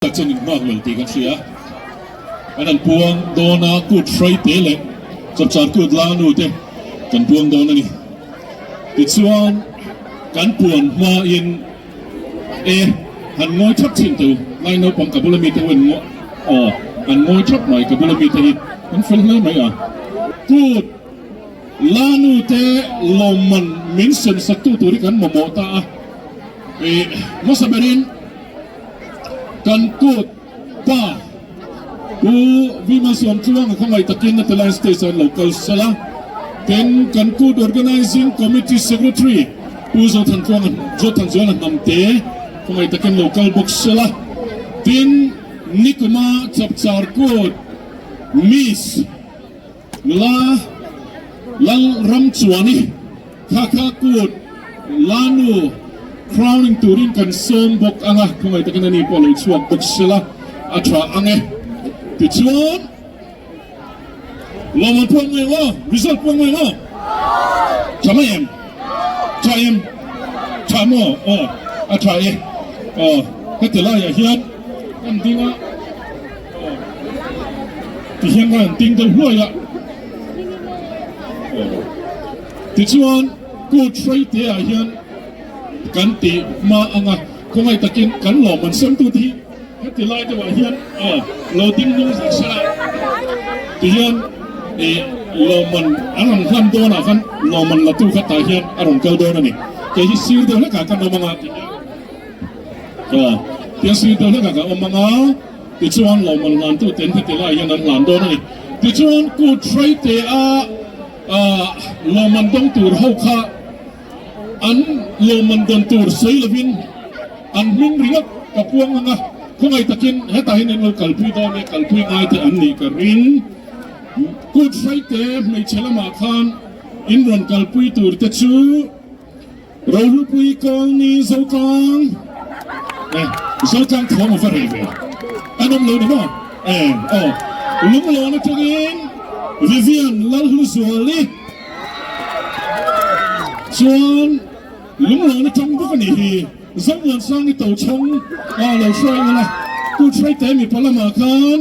Tak chuan in nghak lo tih kan hria. An han puang dawn a, kut hraite leh chapchar kut la nu te kan puang dawn a ni. Tichuan kan puan hmain e han ngawi thap thin teh u, lai naupang ka bula mite u an ngaw aw an ngawi thap mai ka bula mite hi an fel hle mai a. Kut la nu te lawmman min sem sak tu tur hi kan mamawh ta a, e hmasa berin. Kan kut pa Pu Vima Sawmtluanga khawngaih takin a tilai stage ah an lo kal sel a, tin kan kut Organising Committee Secretary Pu Zothantluanga Zothanzuala Hnamte khawngaih takin lo kal bawk sel a, tin Nikuma Chapchar Kut Miss Nula Lal Ramchuani kha kha kut Lanu crowning turin kan sawm bawk ang a, khawngaih takin ani pawh a lo chhuak bawk sela a tha ang e. Tichuan lawmman pawh an ngaih aw, result pawh an ngaih aw. Tha mai em? Tha em? Tha maw? Aw a tha e. Aw heti laiah hian kan ding a. Tihian ka han ting deuh hluai a. Tichuan kut hraite ah hian kan tih hma anga khawngaih takin kan lawm an sem tute hi heti lai deuh ah hian lo ding nung zet sela tihian ih lawmman an rawn hlan dawn ah khan lawmman la tu kha tah hian a rawn kal dawn a ni. Kei hi sir deuh hlek ah kan awm anga tihian. Aw, tia sir deuh hlekah ka awm ang a, tichuan lawmman hlantu ten heti lai hian an hlan dawn a ni. Tichuan kut hraite a lawmman dawng tur ho kha an lawmman dawn tur sawi lovin an hming ringawt ka puang ang a, khawngaih takin hetah hian in lo kalpui dawn e, kalpui ngai te an nih ka ring. Kut hraite hmeichhe lamah khan in rawn kalpui tur te chu. Rohlupui Colony Zotlang eh Zotlang thawm a va rei ve an awm lo ni maw eh aw Lunglawn atangin Vivian Lalhluzuali chuan Lunglawn atang bawk a nih hi Zomuansangi Tochhawng a lo hruai ula Kut Hraite mipa lamah khan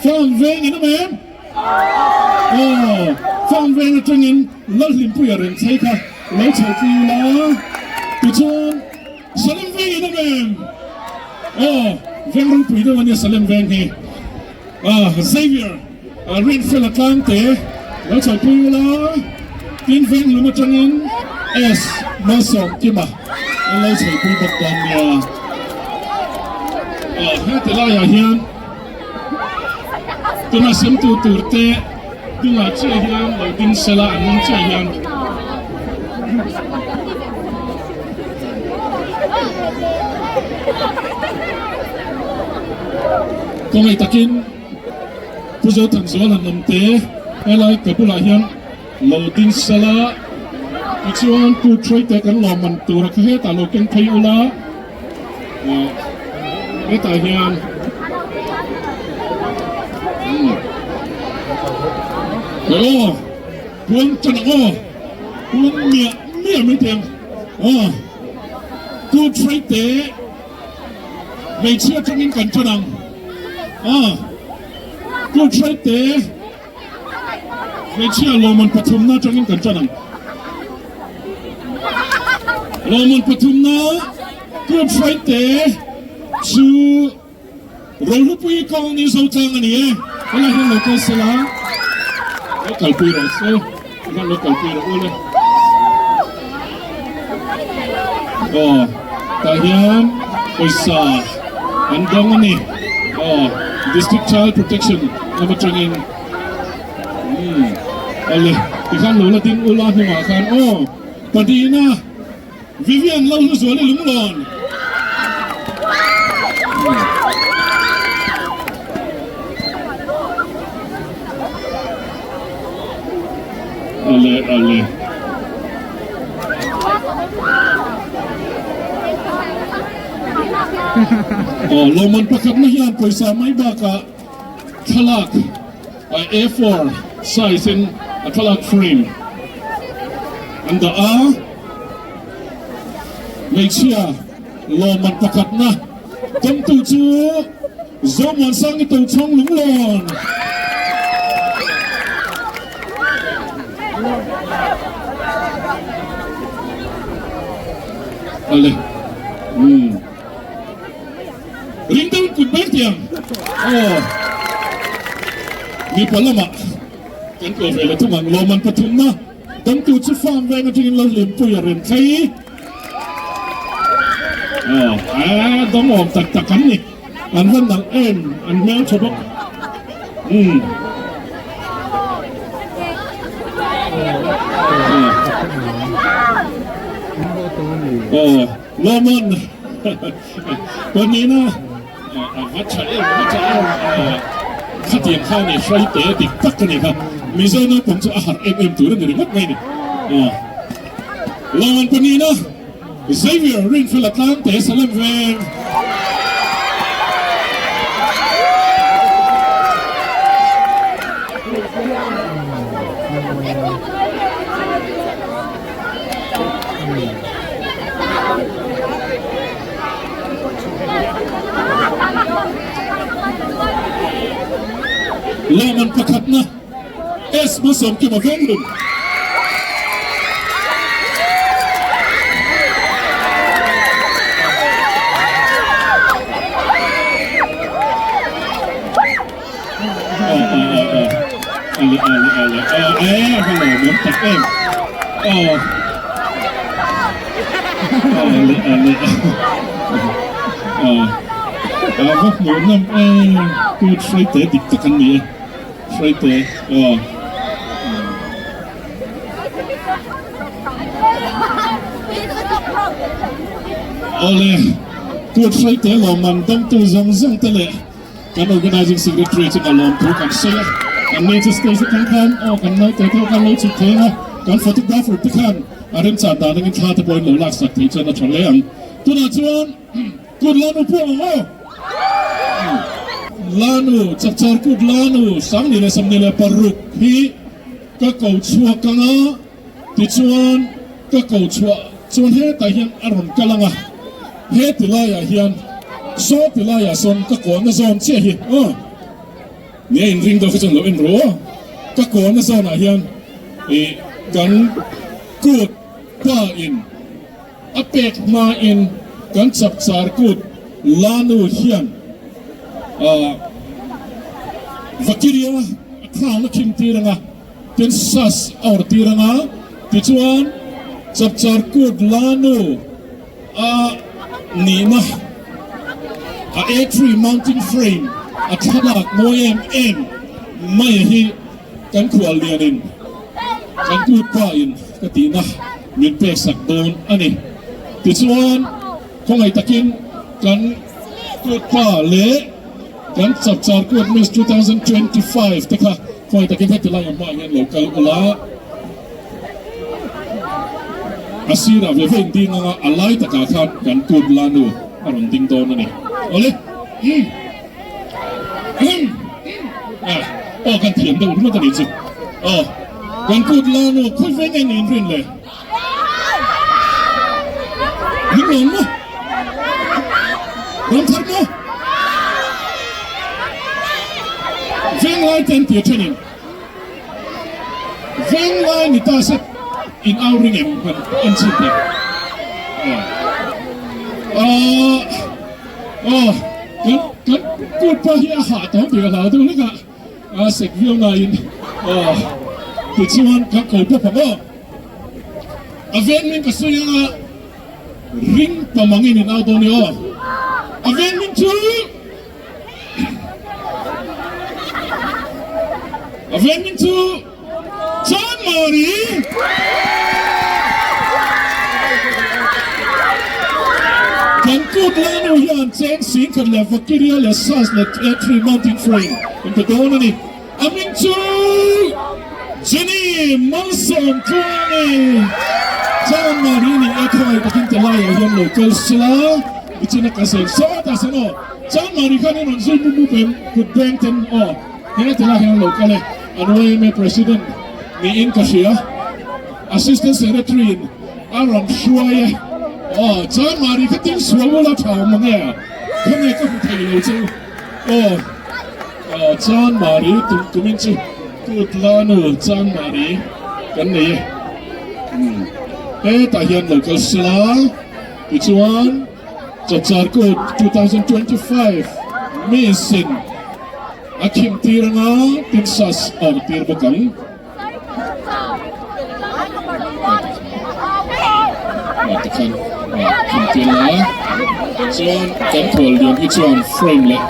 Farm veng in awm em? Aw, farm veng atangin Lalhlimpuia reng chei kha lo chho pui ula, tichuan Salem veng in awm em? Aw, veng ropui deuh ania Salem veng hi. Ah, Xavier, Rinfela Tlangte lo chho pui ula, tin veng hlum atangin S. Malsawmkima an lo chho pui bawk dawn nia. Aw, heti laiah hian. Tuna semtu tur te hnungah chiah hian lo ding sela an hnung chiah hian Kawngei takin Pu Zothanzuala Hnamte helai ka bulah hian lo ding sela tichuan Pu Thraite kan lawmman tura kha hetah lo keng phei ula. Hetah hian aw puan tan ang aw puan miah miah mai thei ang aw kut hrai te hmeichhia atangin kan tan ang aw kut hrai te Hmeichhia lawmman pathumna atangin kan tan ang. Lawmman pathumna Good Friday chu Rohlupui Colony Zotlang a ni e. Helai hian lo kal sela, lo kalpui rawh se, tikhan lo kalpui rawh u le. Aw, tah hian pawisa an dawng a ni. Aw, District Child Protection lam atangin umm awle tikhan lo la ding ula hnungah khan aw Padina Vivian Lalhluzuali Lunglawn. Ale ale. Aw lawmman pakhatna hian pawisa mai bakah thlalak A4 size in a thlalak frame an dah a. Hmeichhia lawmman pakhatna tawngtu chu. Zomuansangi Tochhawng Lunglawn. Ale. Um. Ring deuh kut ber tiang. Aw. Mipa lamah kan ko ve la thung ang lawman pathumna dangtu chu farm veng atangin lo hlimpui a rem thlei. Aw, a dawng awm tak tak an ni. An va nalh em, an hmel tha bawk. Umm. Aw, Lawman Pawnina a va tha em, va tha em. Khatiang kha ni hraite dik tak a ni kha. Mizo naupang chu a harh em em tur a ni ringawt mai ni. Lawman Pawnina Xavier Rinfela Tlangte Salem Veng. Lawman pakhatna S Hmasawmkima Venglun. Ale ale ale e hello mem tak em ale ale a va hmuh nawm em kut hruaite dik tak an ni e. Hruaite aw. Awle, Kut Hruaite lawmman dawngtu zawng zawng te leh kan Organising Secretary chu ka lawm thu kan sawi a. An ni chu stage atang khan aw kan naute te pawh khan lo chhuk thei ang a, kan photographer te khan a remchan dan angin thla te pawhin lo laksak thei chuan a tha hle ang. Tunah chuan Kut Lanu pawh ang aw. Lanu, Chapchar Kut Lanu, 2026 hi ka ko chhuak ang a, tichuan ka ko chhuah chuan hetah hian a rawn kal ang a, heti laiah hian saw ti laiah sawn ka kuahna zawn chiah hi aw nia inring deuh kha chuan lo en ru aw, ka kuahna zawnah hian ih kan kut pa in. A pek hmain kan Chapchar Kut Lanu hian Vakiria a thlakna khim tir anga, tin sas a awrh tir anga, tichuan Chapchar Kut Lanu a nihna a A3 mounting frame a thlalak mawi em em mai hi kan khuallianin kan kut pa in ka tihna min pek sak dawn a ni. Tichuan, khawngaih takin kan kut pa leh kan Chapchar Kut Miss 2025 te kha khawngaih takin heti lai ang hmaah hian lo kal ula. A sirah ve ve in ding anga a lai takah khan kan kut lanu a rawn ding dawn a ni. Awle. Umm. Umm. Ah, aw kan thiam deuh ringawt a nih chu. Aw, kan kut lanu khawi veng eng in rin le? Min rawn maw? Rawn thar maw? Veng lai te an ti a thenin. Veng lai ni ta se in au ring em kan en chhin teh. Aw, aw, kan kan kut pawh hi a hah tawh tih ka hlau deuh hlek a, a sek viau laiin aw tichuan ka ko bawk ang aw. A veng min ka sawi anga ring pamangin in au dawn ni aw. A veng min chu. A vengin chu Chanmari kan kut lanu hian cheng singkhat leh Vakiria leh Sas leh A3 mounting frame in pe dawn a ni. A hming chu Jenny Malsawmtluangi Chanmari ni e khawngaih takin tilaiah hian lo kal sela nichina ka sawi sawt a sawn aw. Chanmari khan in rawn zui mup mup em kut beng ten aw he tilai hian lo kal e an yma president niin ka hria assistant secretary in a rawn hruai e aw Chanmari kha tin sual ula tha awm mange a khawnge ka hmu thei lo che u. Aw Chanmari tum tumin chu kut la nu Chanmari kan nei e. Hetah hian lo kal sela tichuan Chapchar Kut 2025 Miss-in a khim tir anga tin sas a awm tir bawk ang. Tikhan khim tir la chuan kan khual lian hi chuan frame leh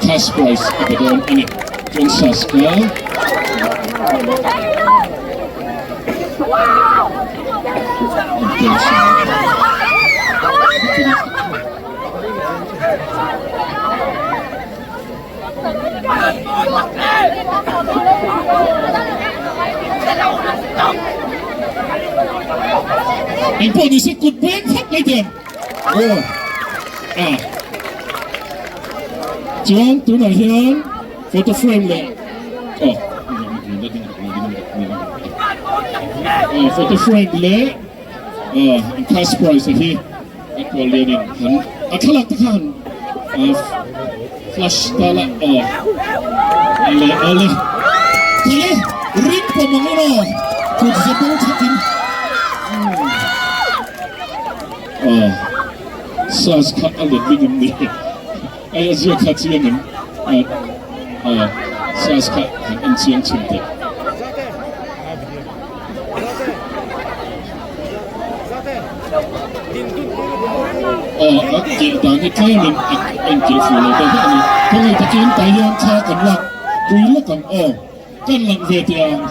cash prize a pe dawn a ni. Chuan sas kha Engpawh ni se kut beng khat mai teh aw a chuan tunah hian photo frame leh aw photo frame leh aw cash prize hi Kan pawl lianin han a thlalak te khan flash ta la aw ale ale thale ring pawm ang emaw kut ze bo thatin aw sas kha a let ling em ni ai a zia kha chiang em aw sas kha han en chiang chhin teh. Aw a kilh dan hi tlemin a enkilh fuh lo deuh hlek a ni. Khawngaih takin tah hian thla kan lak pui lawk ang aw, kan lang ve teh ang.